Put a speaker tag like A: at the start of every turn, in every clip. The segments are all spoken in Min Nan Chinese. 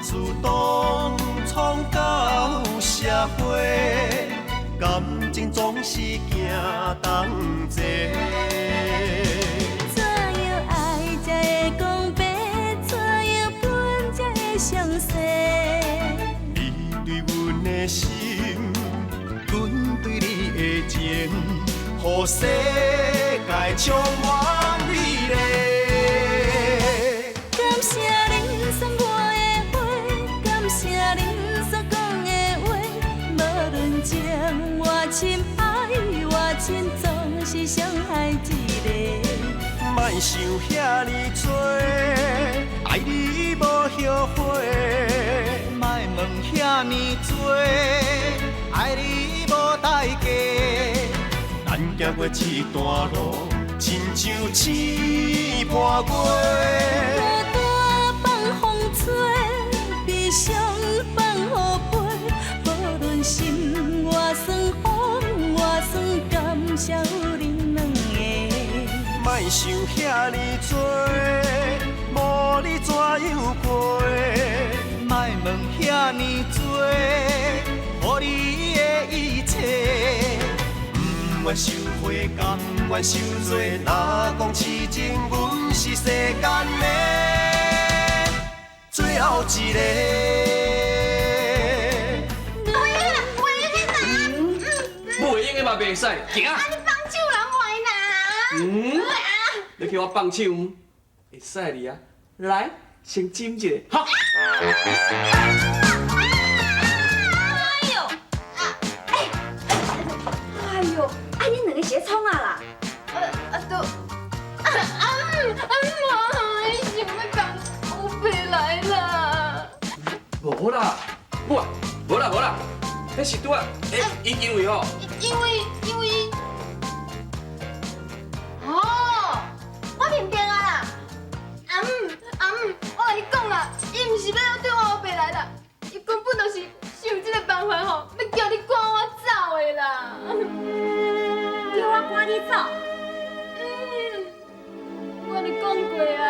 A: 自当创到社会，感情总是行同齐。
B: 怎样爱才會講白？怎樣分才會詳細？
A: 你對阮的心，阮對你的情，予世界充滿美麗。
B: 感謝恁送我的花，感謝恁所講的話，無論情偌深，愛偌深，總是上愛一个。
A: 莫想遐呢多，愛你無後悔。
C: 莫問遐呢多，愛你無代價。
A: 咱行過這段路，親像星伴月。
B: 孤單放風吹，悲傷放雨飛，無論心偌酸，風偌酸，感謝有恁兩个。
A: 莫想遐呢多，無你怎樣過？
C: 莫問遐呢多，予你的一切。
A: 不願受悔，甘願受罪。若講痴情，阮是世間的最後一个。
D: 袂用的嘛袂使，行。
E: 啊！你放手人話啦。
D: 嗯，你叫我放手，會使哩啊。來，先斟一下，好。
E: 哎呦，啊，哎，哎呦，啊恁兩个是咧創啊啦？啊都，啊啊啊媽，想欲共烏白來啦。
D: 無啦，無啊，無啦無啦，彼是拄仔，欸，因為吼，
E: 因為，哦，我明白啊啦。阿姆阿姆，我共你講啦，伊毋是欲對我烏白來啦，伊根本就是想這個辦法吼，欲叫你趕我走的啦。叫我趕你走？嗯，我就講過啊，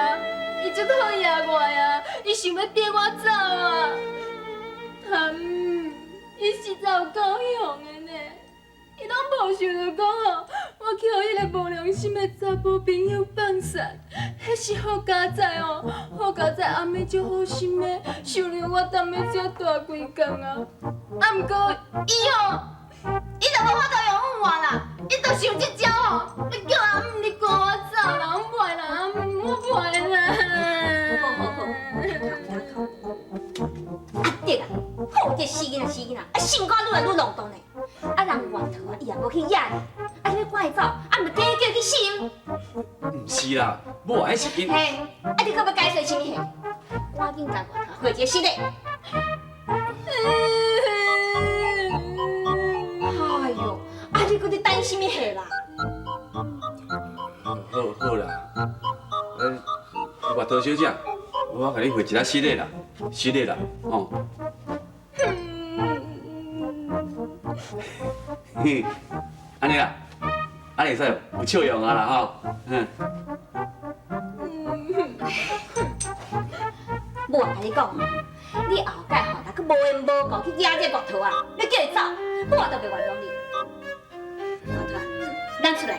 E: 伊足討厭我啊，伊想欲逼我走啊。阿姆，伊實在有夠凶的呢，伊攏無想著講吼，我去予彼個無良心的查埔朋友放殺，彼是好佳哉哦，好佳哉阿妹足好心的，收留我踮咧遮蹛幾工啊。啊，毋過伊吼，伊就無法度容忍我啦，伊就想這招吼，欲叫阿姆你趕我走啦，我袂啦，阿姆我袂啦。
F: 好好好，阿德啊，好這死囡仔死囡仔，啊性肝愈來愈浪蕩呢。啊人外頭啊，伊也無去惹你，啊你欲趕伊走，啊毋就假叫伊去死？
D: 毋是啦，某啊，彼是因。
F: 嘿，啊你閣欲解釋啥物嘿？趕緊共外頭回一個新的。哎喲，啊你閣咧等啥物戲啦？
D: 好好啦，外頭小姐，我共你回一下新的啦，新的啦，哦。嘿，按呢啦，按呢會使有笑容啊啦吼，嗯。
F: 母啊，共你講，你後蓋吼，若閣無緣無故去惹這個外頭啊，欲叫伊走，我都袂原諒你。外頭，咱出來。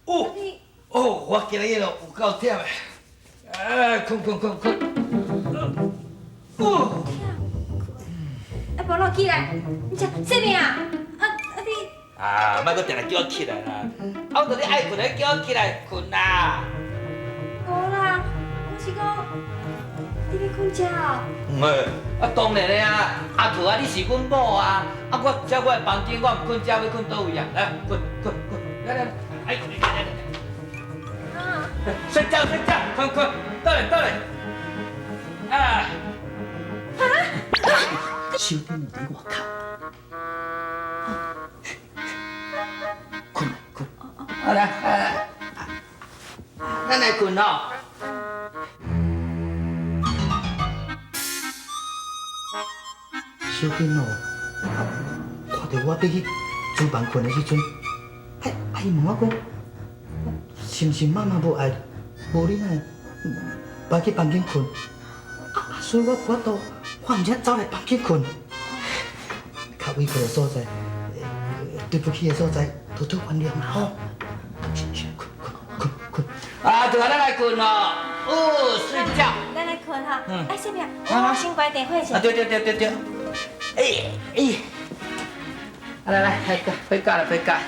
G: 哦哦，我今日咯有夠忝的，哎，睏睏睏睏，哦，
E: 啊，无落起來，你食啥物啊？啊啊你！
G: 啊，莫閣定定叫我起來啦！啊，我著你愛睏，你叫我起來睏啦。
E: 無啦，我是講你欲睏遮哦。
G: 毋是，啊當然的啊，阿桃啊，你是阮某啊，啊我這我的房間，我毋睏遮欲睏佗位啊？來，睏睏睏，來來來，哎，來來來，睡覺睡覺，睏睏，倒來倒來，啊！
C: 小丁就佇外口，睏睏，
G: 啊來來，咱來睏吼。
C: 小丁哦，看著我欲去厨房睏的時陣，啊伊問我講，是毋是媽媽無愛，無你哪會擺去房間睏？啊，所以我無法度，我毋知走來房間睏，較委屈的所在，對不起的所在，多多原諒啦吼。睏睏睏睏。
G: 啊，對啊，咱來睏哦，哦，睡覺。
E: 咱來睏哈。哎，啥物啊？我先關電火
G: 啊，對對對對對。哎哎，來來來，回家了，回家。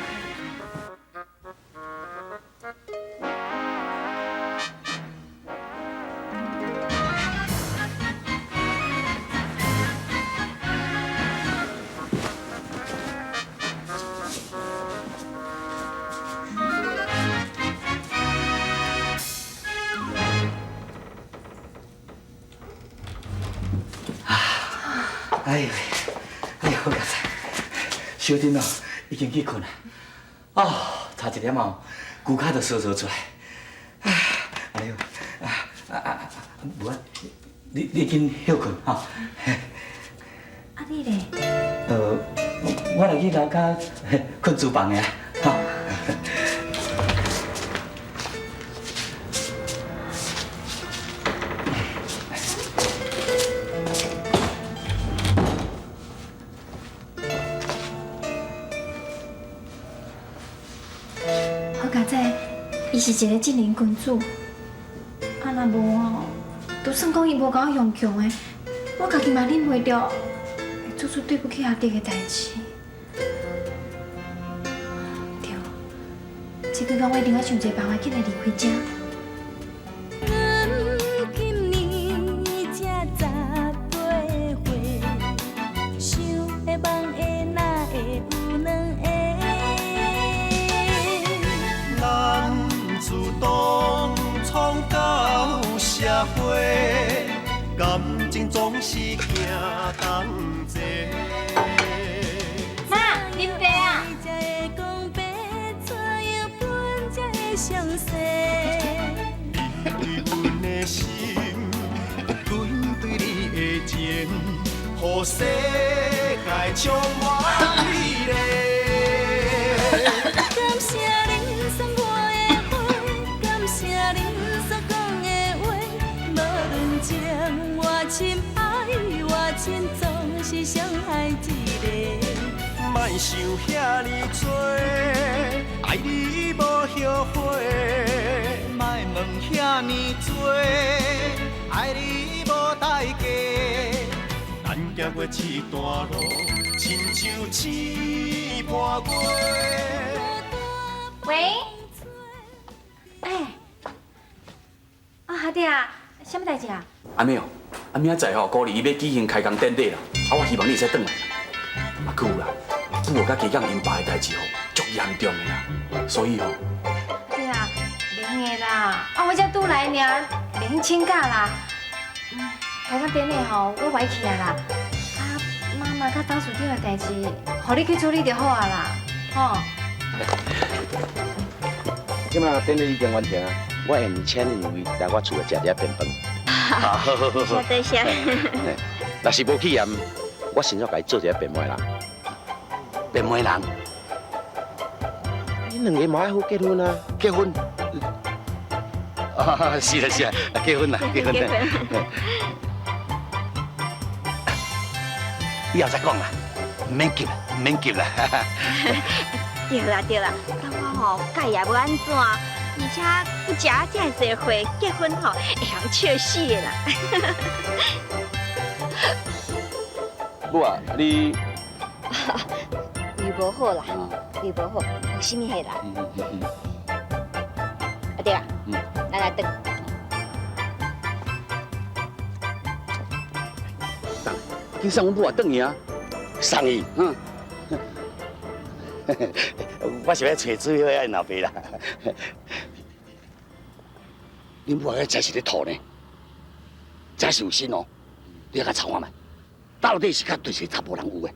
C: 哎呦，哎呦，好佳哉！小丁哦，已經去睏啦。哦，差一點哦，龜跤就趖趖出來。哎呦，啊啊啊！無啊，你緊歇睏吼。
E: 啊你咧？
C: 我來去樓跤睏廚房的啊，吼。
E: 伊是一個正人君子，啊若無哦，就算講伊無共我雄強的，我家己嘛忍袂著，會做出對不起阿弟的代誌。對，這幾工我一定愛想一個辦法，緊來離開遮。
A: 感情總是行同齊。
E: 媽，恁爸啊！
A: 你對阮的心，阮對你的情，予世界充滿美麗。
B: 感謝恁送我的花，感謝恁所講的話，無論情偌深，愛偌深，總是傷害一個。
A: 莫想遐爾多，愛你無後悔。
C: 莫問遐爾多，愛你無代價。
A: 咱行過這段路，親像星伴月。
E: 喂，哎，啊阿弟啊，啥物代志啊？
D: 阿妹哦，啊明仔载吼，孤兒伊欲舉行開工典禮啦，啊我希望你會使轉來啦。啊，閣有啦，富豪佮加減𪜶爸的代誌吼，足嚴重的啦，所以吼，
E: 對啊，袂用的啦，啊我才拄來爾，袂用請假啦。開工典禮吼，我袂去啊啦。啊，媽媽佮董事長的代誌，予你去處理就好啊啦，吼。
H: 這馬典禮已經完成啊，我會請恁兩位來我厝內食一下便飯。好好好好，
F: 多謝。
H: 若是無去嫌，我先煞共伊做一个變媒人。變媒人？你兩個嘛愛好結婚啊？結婚？啊，是啦是啦，結婚啦結婚啦。以後再講啦，毋免急啦，毋免急啦。
F: 對啦對啦，等我吼改也無按怎，而且閣食這麼濟歲，結婚吼會曉笑死的啦。
D: 母啊，你
F: 胃無好啦，胃無好，無啥物彼啦。啊對啊，咱來轉。
D: 緊送阮母啊，轉去啊！
H: 送伊？
D: 嗯。
H: 我是欲揣水花𪜶老爸啦。恁母啊，真是咧吐呢，真是有心哦。你来共查看覓，到底是較對是查甫人有的。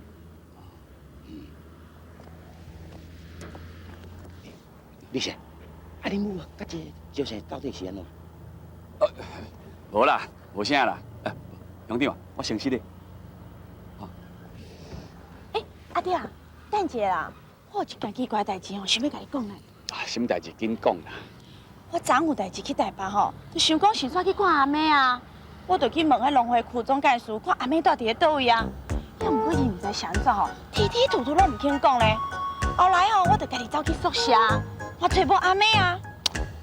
H: 你說，啊，恁母啊，佮這招生到底是按怎？
D: 無啦，無啥啦。鄉長，我誠實的。
I: 欸，阿弟啊，等一下啦，我有一件奇怪代誌吼，想欲共你講咧。
D: 啊，啥物代誌緊講啦。
I: 我昨昏有代誌去台北吼，就想講順紲去看阿妹啊。我就去問彼農會區總幹事，看阿妹蹛佇咧佗位啊。也毋過伊毋知是按怎吼，提提吐吐攏毋肯講咧。後來吼，我就家己走去宿舍，嘛揣無阿妹啊。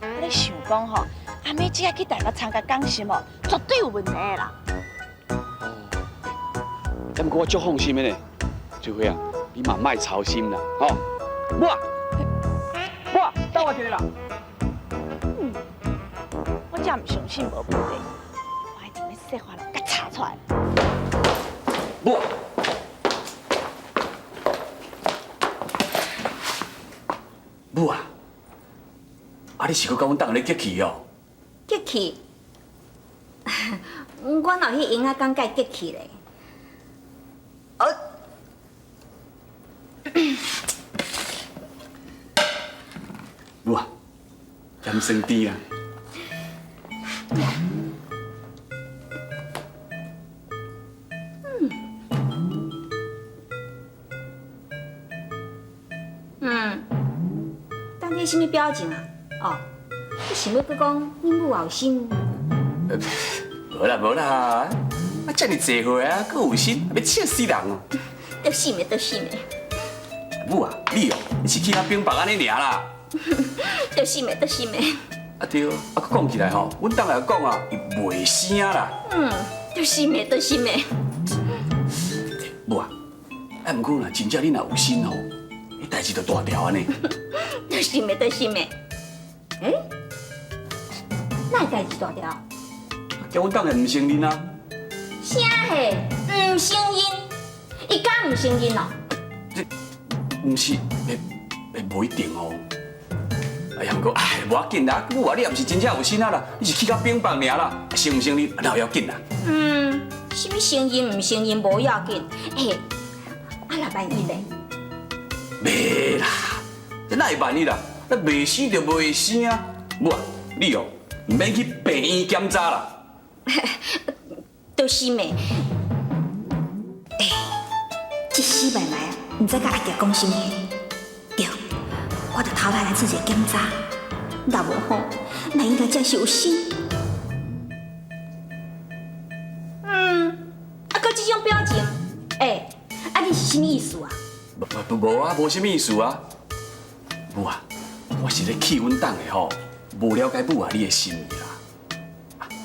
I: 我咧想講吼，阿妹這下去台北參加講習吼，絕對有問題的啦。
D: 哦，欸，毋過我足放心的呢，翠花啊，你嘛莫操心啦，吼。母啊，母啊，等我一下啦。
I: 嗯，我才毋相信無問題，我一定欲設法共查出來。
D: 母，母啊，啊你是閣佮阮董咧激氣哦？
F: 激氣？我哪有彼閒仔講佮伊激氣咧？哦，
D: 母啊，鹹酸甜啦。
F: 嗯，等你啥物表情啊？哦，你想欲閣講恁母也有心？
D: 無啦無啦，啊遮爾濟歲啊，閣有心，欲笑死人哦！
F: 著死袂，著死袂。
D: 母啊，你哦，你是去遐冰北按呢爾啦？
F: 著死袂，著死袂。
D: 啊對，啊閣講起來吼，阮董也講啊，伊袂聲啦。
F: 嗯，著死袂，著死袂。
D: 母啊，啊毋過若真正你若有心吼，彼代誌就大條按呢。
F: 著死袂，著死袂。欸？哪會代誌大條？
D: 叫阮董會毋承認啊！
F: 啥嘿？毋承認？伊敢毋承認哦？
D: 這毋是，會無一定哦。哎呀，毋過哎，無要緊啦，母啊，你也毋是真正有心啊啦，你是去甲冰棒爾啦，承毋承認哪有要緊啦？
F: 嗯，啥物承認毋承認無要緊，欸，啊若萬一咧？
D: 袂啦，這哪會萬一啦？那袂生就袂生啊！母啊，你哦，毋免去病院檢查啦。
F: 就是嘛，欸，這死埋埋啊，毋知佮阿杰講啥物。對，我著偷懶來做一个檢查，若無吼，萬一若真是有心。嗯，啊，閣這種表情，欸，啊你是啥物意思啊？
D: 無無啊，無啥物意思啊。母啊，我是咧氣阮董的吼，無了解母啊你的心意啦。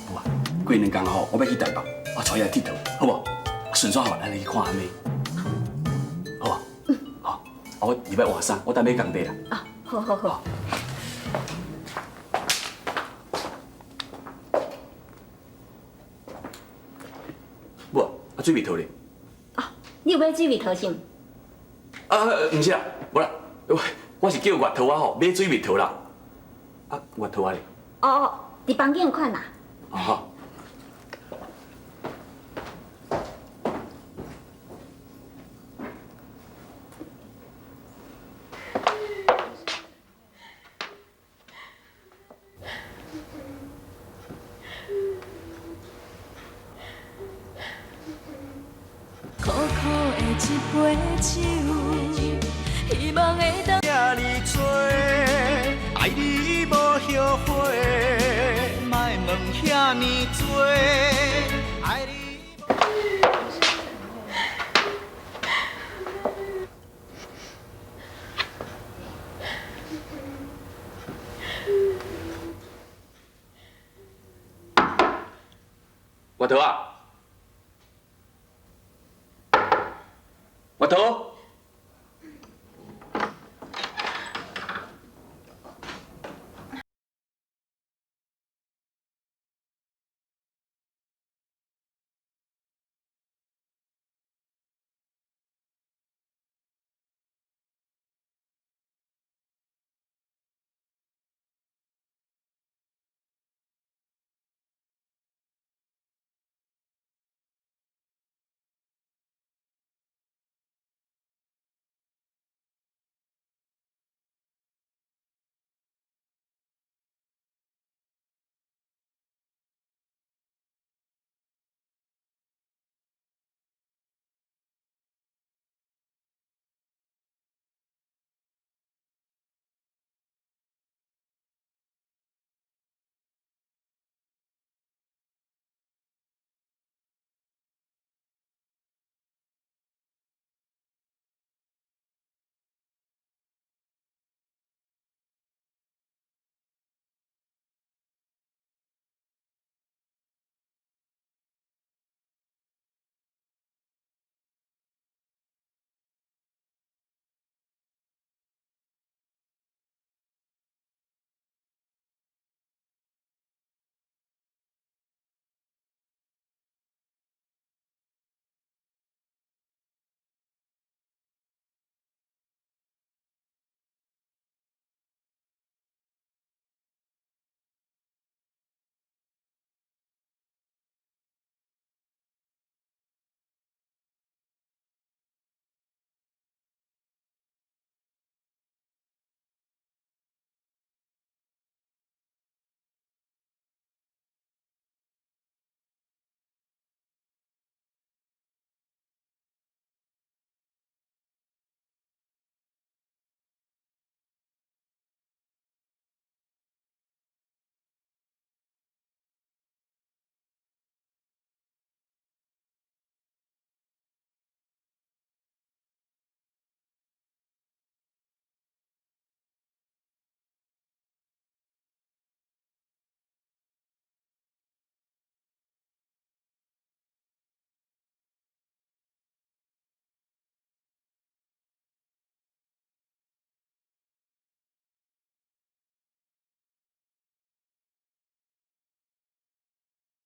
D: 母啊，過兩工吼，我欲去台北，我帶你來𨑨迌，好無？順紲吼，咱來去看阿妹，好無？嗯。好，我入來換衫，我等買工地啦。
F: 啊，好好好。
D: 母啊，啊水蜜桃咧？
F: 啊，你有買水蜜桃是毋？
D: 啊，毋是啦，無啦，我是叫月桃仔吼買水蜜桃啦。啊，月桃仔咧？
F: 哦哦，佇房間款啦。
D: 啊好。
B: 苦苦的一杯酒，希望會當。
A: 這呢多，愛你無後悔，莫問遐呢多，愛你。
D: 月桃啊！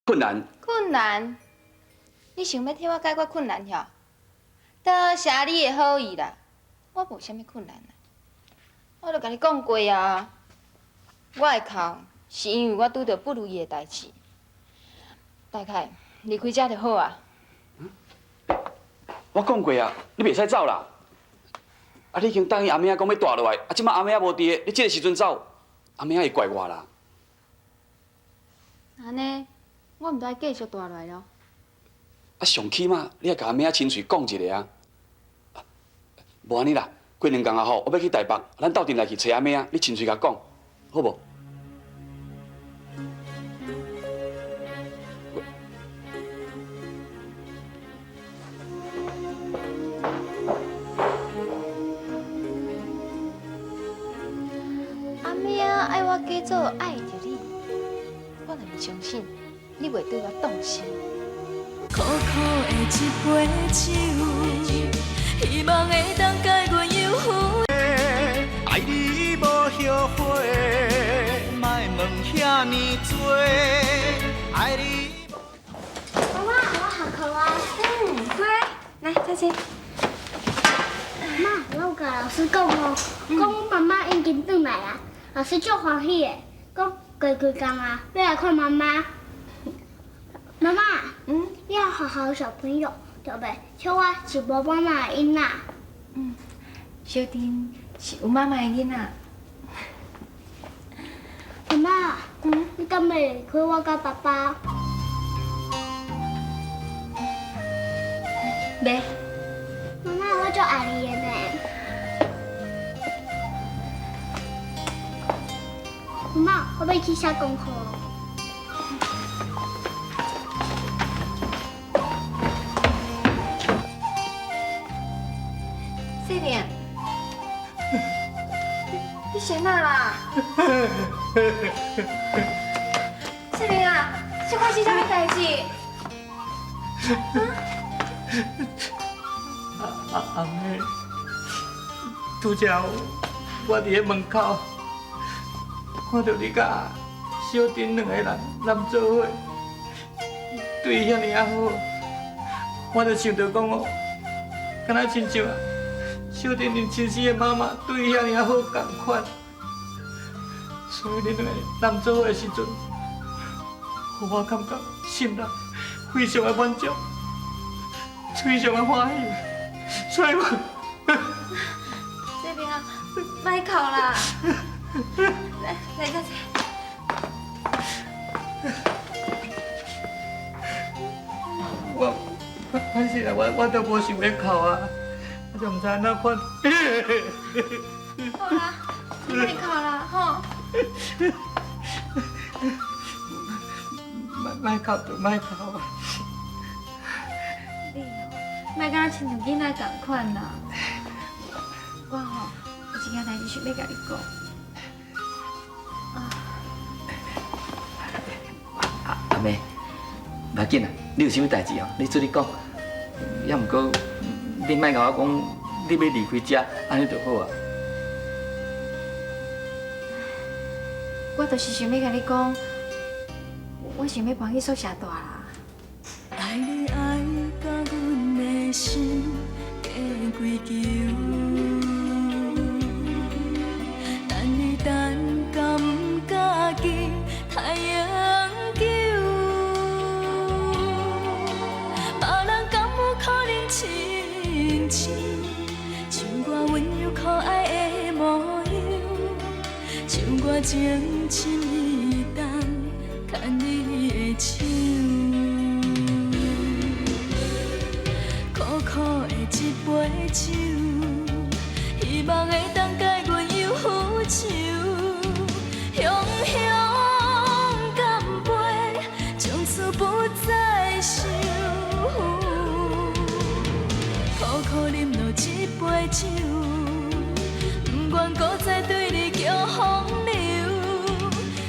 D: 困難。
E: 困難？你想欲替我解決困難吼？多謝你的好意啦，我無啥物困難啦。我都共你講過啊，我會哭是因為我拄著不如意的代誌。大凱，離開這就好啊。
D: 我講過啊，你袂使走啦。啊，你已經答應阿妹仔講欲蹛落來，啊，這擺阿妹仔無佇，你這个時陣走，阿妹仔會怪我啦。
E: 按呢，我毋知繼續蹛落來囉。
D: 啊，上起碼你愛共阿妹仔親喙講一下啊。無按呢啦，過兩工啊吼，我欲去台北，咱鬥陣來去揣阿妹仔，你親喙共講，好無？
E: 阿妹仔愛我假做愛著你，我就是相信你袂對我動心。
B: 苦苦的一杯酒，希望會當解阮憂苦。
A: 愛你無後悔，莫問遐呢濟，愛你。
F: 媽媽，我下課啊。
E: 嗯，乖，來，坐這。
F: 媽，我有共老師講哦，講阮媽媽已經轉來啊，老師足歡喜的，講過幾工啊，欲來看媽媽。媽媽，你要好好小朋友，對不對？像我是無媽媽的囡仔。
E: 嗯，小珍是有媽媽的囡仔。
F: 媽媽，你敢會離開我佮爸爸？
E: 袂。
F: 媽媽，我足愛你的呢。媽媽，我欲去寫功課。
E: 世明，你是按怎啦？世明啊，這發生啥物代誌？
G: 阿妹，拄才我佇咧門口看著你佮小珍兩個人攬做伙，對伊遐爾仔好，我就想著講哦，敢若親像小珍𪜶親生的媽媽對伊遐爾仔好仝款，所以恁兩個攬做伙的時陣，予我感覺心內非常的滿足，非常的歡喜，所以我。
E: 這邊啊，莫哭啦，來來這。
G: 我，歹勢啦，我都無想欲哭啊，我就毋知按怎款。
E: 好啦，莫哭啦，吼。
G: 莫哭就莫哭啊！
E: 你哦，莫敢若親像囡仔仝款啦。我吼有一件代誌想欲共你講。
G: 阿妹，無要緊啦，你有啥物代誌哦，你做你講。也毋過，你莫共我講，你欲離開遮，按呢就好啊。
E: 我就是想欲共你講，我想欲搬去宿舍蹛啦。
B: 愛你愛甲阮的心加幾球，等你等甲毋家己太永久。別人敢有可能親像像我溫柔可愛的模樣，像我情深意重牽你的手。苦苦的一杯酒，希望會當解阮憂愁。雄雄乾杯，從此不再愁。苦苦饮落一杯酒，不願閣再對你叫風流，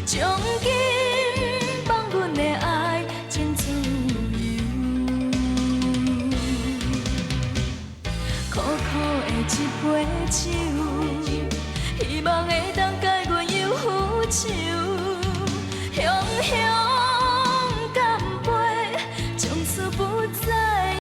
B: 將今放阮的愛真自由。苦苦的一杯酒，